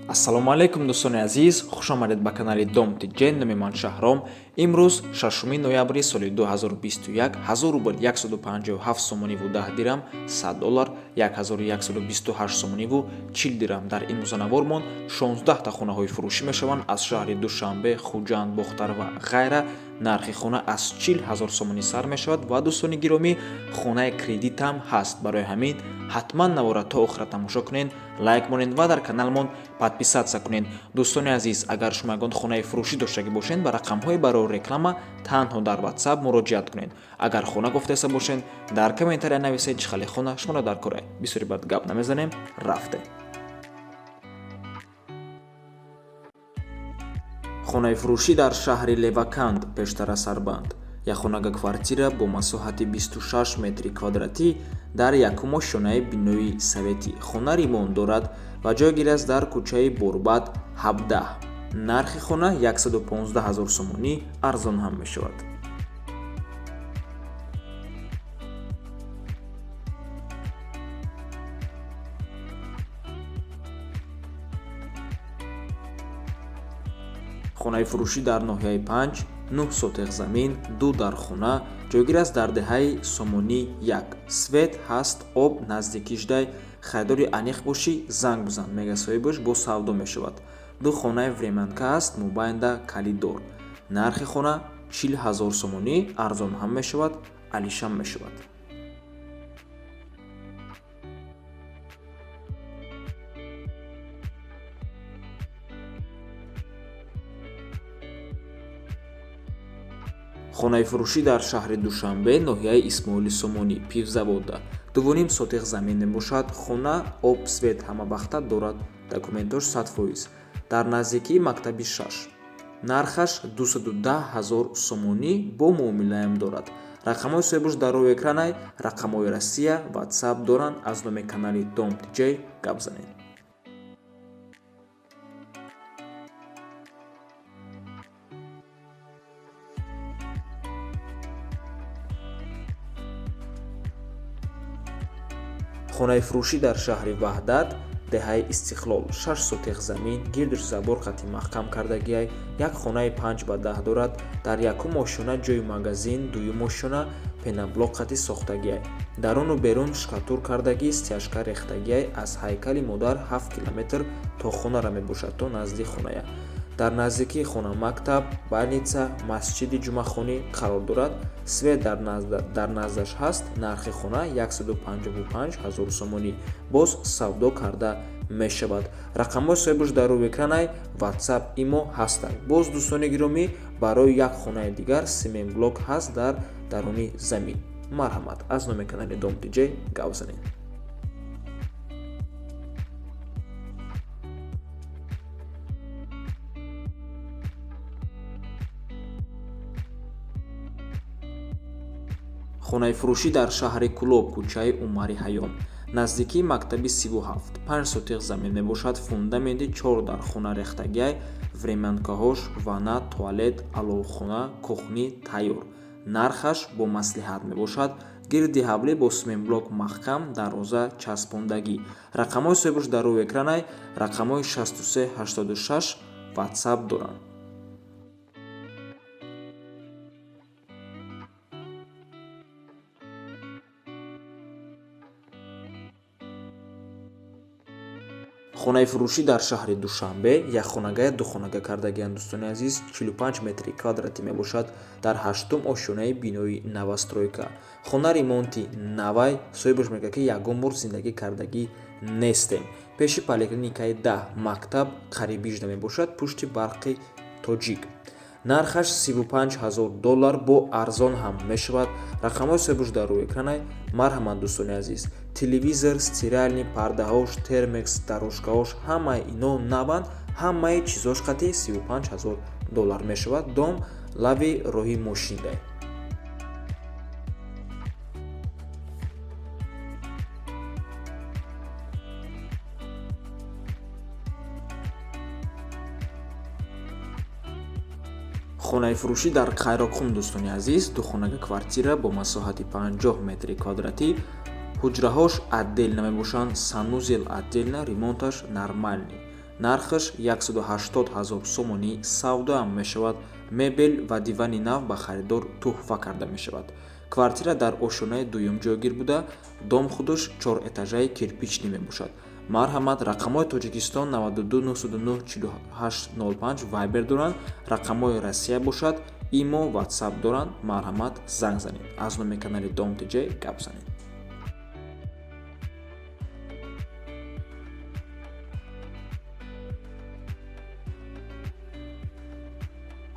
Ассалому алайкум, дӯстони азиз, хушомадед ба канали Дом Тиҷен. Номи ман Шаҳром. Имрӯз 6 ноябри соли 2021, 1000 рубл 157 сомониву 10 дирам, 100 доллар 1128 сомониву 40 дирам. Дар имрӯза 16 та хонаҳои фурӯшӣ мешаванд аз шаҳри Душанбе, Хуҷанд, Бохтар ва ғайра. Нархи хона аз 40 ҳазор сомонӣ сар мешавад ва, дӯстони гиромӣ, хонаи кредитам ҳаст. Барои ҳамин ҳатман навора то охира тамошо кунед, лайк монед ва дар каналмон подписаться кунед. Дӯстони азиз, агар шумо ягон хонаи фурӯшӣ доштагӣ бошед, ба рақамҳои барои реклама танҳо дар WhatsApp муроҷиат кунед. Агар хона гуфтеса бошед, дар комментария нависед, чӣ хеле хона шуморо дар кора. Бисёри бад гап намезанем, рафтем. Хонаи фурӯшӣ дар шаҳри Леваканд, пештара Сарбанд, якхонага квартира бо масоҳати 26 метри квадратӣ дар якум ошёнаи бинои советӣ. Хона ремонт дорад ва ҷойгир аст дар кӯчаи Борбад, 17. Нархи хона 115 ҳазор сомонӣ, арзон ҳам мешавад. Хонаи фурӯшӣ дар ноҳияи Панҷ, 9 сотех замин, ду дархона, ҷойгир аст дар деҳаи Сомонӣ 1. Свет ҳаст, об наздикишдай. Харидори аниқ бошӣ, занг бизан, мега соҳибаш, бо савдо мешавад. Ду хонаи времянка аст, мобайнда калидор. Нархи хона 40 ҳазор сомонӣ, арзон ҳам мешавад, алишам мешавад. Хонаи фурӯшӣ дар шаҳри Душанбе, ноҳияи Исмоили Сомонӣ, пивзавода, 2,5 сотех замин мебошад. Хона об, свет ҳамавақта дорад, документош 100%. Дар наздикии мактаби 6. Нархаш 210 ҳазор сомонӣ, бо муомилаам дорад. Рақамҳои соҳибош дар рӯи экранай, рақамҳои Россия, WhatsApp доранд. Аз номи канали Дом Тиҷей гап занед. Хонаи фурӯшӣ дар шаҳри Ваҳдат, деҳаи Истиқлол, 6 сотех замин, гирдуш забор қати маҳкам кардагиай. Як хонаи 5 ба 10 дорад. Дар якум ошёна ҷои магазин, дуюм ошёна пеноблок қати сохтагиай. Даруну берун штукатур кардагӣ, стяжка рехтагиай. Аз ҳайкали модар 7 километр то хонара мебошад, то назди хоная. Дар наздикии хона мактаб, больница, масҷиди ҷумъахонӣ қарор дорад. Свет дар наздаш ҳаст. Нархи хона 155 ҳазор сомонӣ, боз савдо карда мешавад. Рақамҳои соҳибош дар рӯи экранай, WhatsApp, имо ҳастанд. Боз, дӯстони гиромӣ, барои як хонаи дигар цементблок ҳаст дар даруни замин. Марҳамат, аз номи канали Дом Тиҷей гап занед. Хонаи фурӯшӣ дар шаҳри Кӯлоб, кӯчаи Умари Ҳайём, наздикии мактаби 37, 5 сотих замин мебошад. Фундаменти чор дархона рехтагиай, времянкаҳош, ванна, туалет, аловхона, кухни тайёр. Нархаш бо маслиҳат мебошад. Гирди ҳавлӣ бо цементблок маҳкам, дарвоза часпондагӣ. Рақамҳои соҳибош дар рӯи экранай, рақамҳои 63 86, WhatsApp доранд. Хонаи фурӯшӣ дар шаҳри Душанбе, якхонагая духонага кардагианд, дӯстони азиз, 45 метри квадратӣ мебошад. Дар ҳаштум ошёнаи бинои новостройка. Хона ремонти навай, соҳибаш мегӯяд, ки ягон бор зиндагӣ кардагӣ нестем. Пеши поликлиникаи 10, мактаб қарибижда мебошад, пушти Барқи Тоҷик. Нархаш 35 ҳазор доллар, бо арзон ҳам мешавад. Рақамҳои соҳибош дар рӯи экранай. Марҳамат, дӯстони азиз. Телевизор, стиральный, пардаҳош термекс, дорожкаҳош, ҳамаи ино наванд, ҳамаи чизош қати 35 ҳазор доллар мешавад. Дом лави роҳи мошиндай. Хонаи фурӯшӣ дар Қайроққум, дӯстони азиз, духонага квартира бо масоҳати 50 метри квадратӣ. Ҳуҷраҳош отдельно мебошанд, санузел отдельно, ремонташ нормальный. Нархаш 180 000 сомонӣ савдоам мешавад. Мебел ва дивани нав ба харидор тӯҳфа карда мешавад. Квартира дар ошёнаи дуюм ҷойгир буда, дом худаш чорэтажаи кирпичный мебошад. Марҳамат, рақамҳои Тоҷикистон 92 909 48 05 Вайбер доранд, рақамҳои Россия бошад Имо, Ватсап доранд. Марҳамат, занг занед. Аз номи канали Дом ТЖ гап занед.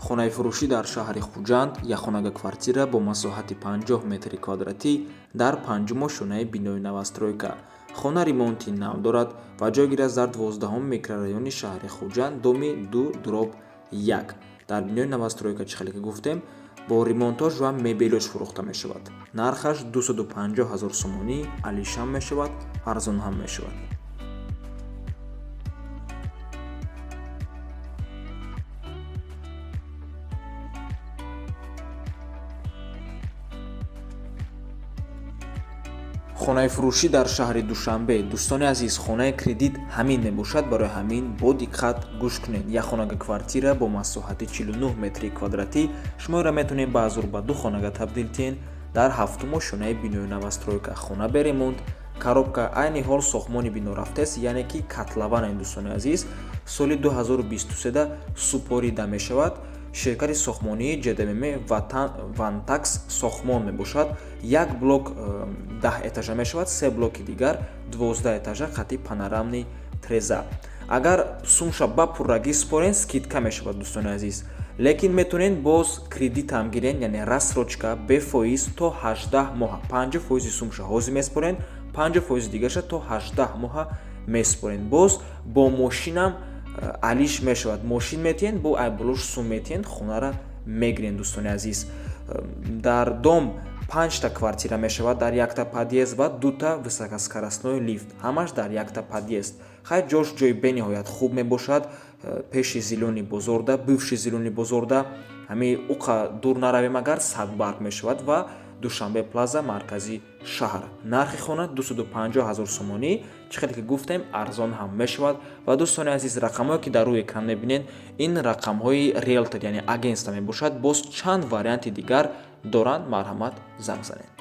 Хонаи фурӯшӣ дар шаҳри Хуҷанд, якхонага квартира бо масоҳати 50 метри квадратӣ дар панҷум ошёнаи бинои новостройка. Хона ремонти нав дорад ва ҷойгир аст дар 12 микрорайони шаҳри Хуҷанд, доми 2/1. Дар бинои новостройка, чӣ хеле ки гуфтем, бо ремонтош ва мебелош фурӯхта мешавад. Нархаш 250 000 сомонӣ, алишам мешавад, арзон ҳам мешавад. Хонаи фурӯшӣ дар шаҳри Душанбе. Дӯстони азиз, хонаи кредит ҳамин мебошад, барои ҳамин бо диққат гӯш кунед. Як хонага квартира бо масоҳати 49 метри квадратӣ шуморо метавонед ба азур ба ду хонага табдил диҳед. Дар ҳафтум ошёнаи бинои новостройка, хона бе ремонт, коробка, айни ҳол сохтмони бино рафтааст, яъне ки котлован. Дӯстони азиз, соли 2023 супорида мешавад. Ширкати сохтмонии ҶДММ Вантакс сохтмон мебошад. Як блок 10 этажа мешавад, се блоки дигар 12 этажа қати панорамный треза. Агар сумша ба пуррагӣ спорен, скидка мешавад, дӯстони азиз. Лекин метавонед боз кредитам гирен, яъне рассрочка бефоиз то 18 моҳа. 50 фоизи сумша ҳозир меспорен, 50 фоизи дигарша то 18 моҳа меспорен. Боз бо мошинам алиш мешавад. Мошин метиҳен, бо айболош сум метиҳен, хонара мегирен, дӯстони азиз. Дар дом панҷта квартира мешавад дар якта подъезд ва дута высокоскоростной лифт, ҳамаш дар якта подъезд. Хайр, ҷош ҷои бениҳоят хуб мебошад, пеши зелёный бозорда, бывший зелёный бозорда, ҳамин уқа дур наравем агар, Садбарг мешавад ва Душанбе Плаза, маркази шаҳр. Нархи хона 250 000 сомонӣ, чӣ хеле ки гуфтем, арзон ҳам мешавад. Ва дӯстони азиз, рақамҳое ки дар рӯи экран мебинед, ин рақамҳои риэлтор, яъне агентство мебошад. Боз чанд варианти дигар доранд, марҳамат, занг занед.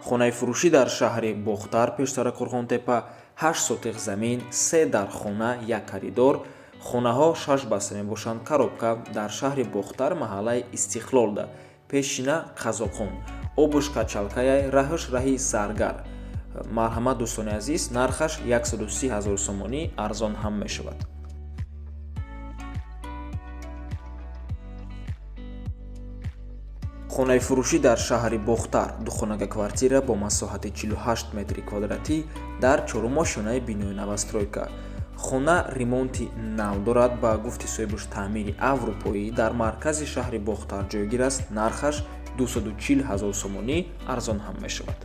Хонаи фурӯшӣ дар шаҳри Бохтар, пештара Қурғонтепа, 8 сотих замин, се дар хона, як коридор. Хонаҳо шаш баста мебошанд, коробка, дар шаҳри Бохтар, маҳаллаи Истиқлолда, пешина Қазоқон, обуш качалкаяй, раҳш раҳи Заргар. Марҳамат, дӯстони азиз, нархаш 130 000 сомонӣ, арзон ҳам мешавад. Хонаи фурӯшӣ дар шаҳри Бохтар, духонага квартира бо масоҳати 48 метри квадратӣ дар чорум ошёнаи бинои новостройка. Хона ремонти нав дорад, ба гуфти соҳибаш таъмири аврупоӣ, дар маркази шаҳри Бохтар ҷойгир аст. Нархаш 240 000 сомонӣ, арзон ҳам мешавад.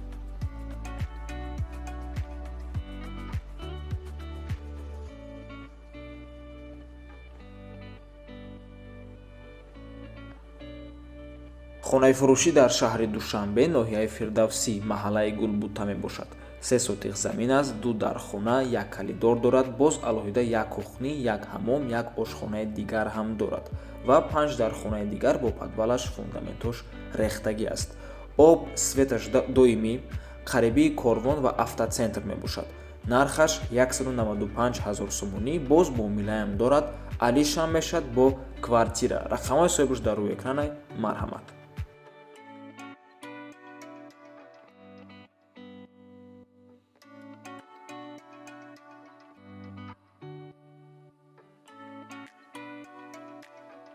Хонаи фурӯшӣ дар шаҳри Душанбе, ноҳияи Фирдавсӣ, маҳаллаи Гулбута мебошад. Се сотих замин аст, ду дар хона, як калидор дорад, боз алоҳида як кухни, як ҳамом, як ошхонаи дигар ҳам дорад ва панҷ дархонаи дигар бо подвалаш, фундаментош рехтагӣ аст. Об, светаш доимӣ, қарибии Корвон ва автоцентр мебошад. Нархаш 195 000 сомонӣ, боз муомилаам дорад, алишам мешавад бо квартира. Рақамҳои соҳибаш дар рӯи экранай, марҳамат.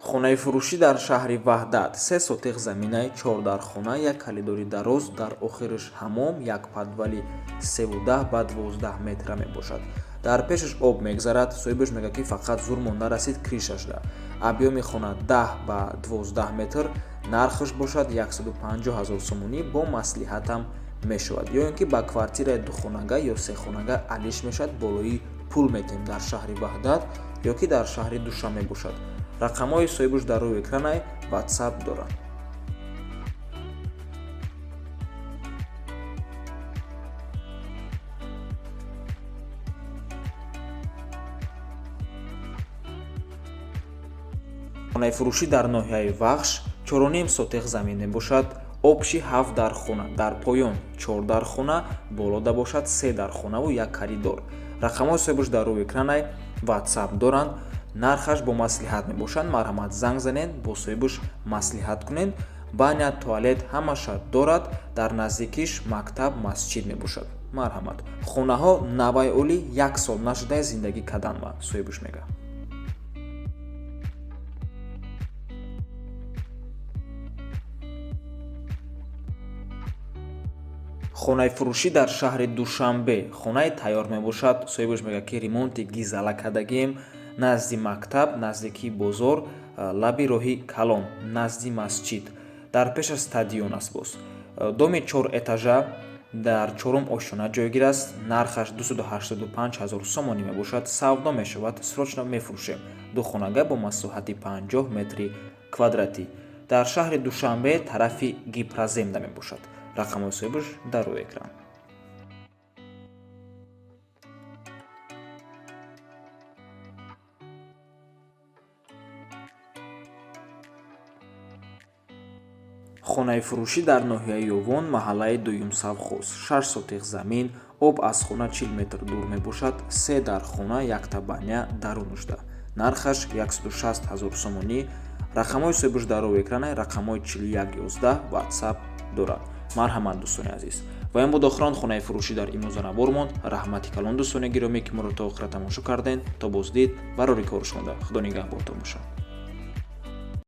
Хонаи фурӯшӣ дар шаҳри Ваҳдат, се сотих заминай, чор дархона, як калидори дароз, дар охираш ҳамом, як подвали 13 ба 12 метра мебошад. Дар пешаш об мегзарад, соҳибаш мегӯяд, ки фақат зурмон нарасид крышашда. Объёми хона 10 ба 12 метр, нархаш бошад 150 000 сомонӣ, бо маслиҳатам мешавад. Ё ин ки ба квартираи духонага ё сехонага алиш мешавад, болои пул метем, дар шаҳри Ваҳдат ё ки дар шаҳри Душанбе бошад. Рақамҳои соҳибаш дар рӯи экранай, Ватсап доранд. Хонаи фурӯшӣ дар ноҳияи Вахш 4,5 сотих замин мебошад. Общий 7 дархона, дар поён 4 дархона, болода бошад 3 дархонаву як коридор. Рақамҳои соҳибаш дар рӯи экранай, WhatsApp доранд. Нархаш бо маслиҳат мебошад. Марҳамат, занг занед, бо соҳибаш маслиҳат кунед. Баня, туалет ҳамаша дорад. Дар наздикиш мактаб, масҷид мебошад. Марҳамат. Хонаҳо навай олӣ, як сол нашудаи зиндагӣ карданма, соҳибаш мега. Хонаи фурӯшӣ дар шаҳри Душанбе, хонаи тайёр мебошад. Соҳибаш мегӯяд, ки ремонти гизала кардагием. Назди мактаб, наздикии бозор, лаби роҳи калон, назди масҷид, дар пешаш стадион аст. Боз доми чор этажа дар чорум ошёна ҷойгир аст. Нархаш 285 ҳазор сомонӣ мебошад. Савдо мешавад, срочно мефурӯшем. Ду хонага бо масоҳати 50 метри квадратӣ дар шаҳри Душанбе, тарафи Гипроземда мебошад. Рақамҳои соҳибаш дар рӯи экран. Хонаи фурӯшӣ дар ноҳияи Ёвон, маҳаллаи дуюм совхоз, 6 сотих замин, об аз хона 40 метр дур мебошад, се дар хона, якта баня дарунушда. Нархаш 160 ҳазор сомонӣ. Рақамҳои соҳибаш дар рӯи экрана, рақамҳои 41 11, WhatsApp дорад. Марҳамат, дӯстони азиз. Ва ин буд охирон хонаи фурӯшӣ дар имрӯза навормон. Раҳмати калон, дӯстони гиромӣ, ки моро то охира тамошо кардем. То боздид, барори кор шумода, Худо нигаҳбонтон бошад.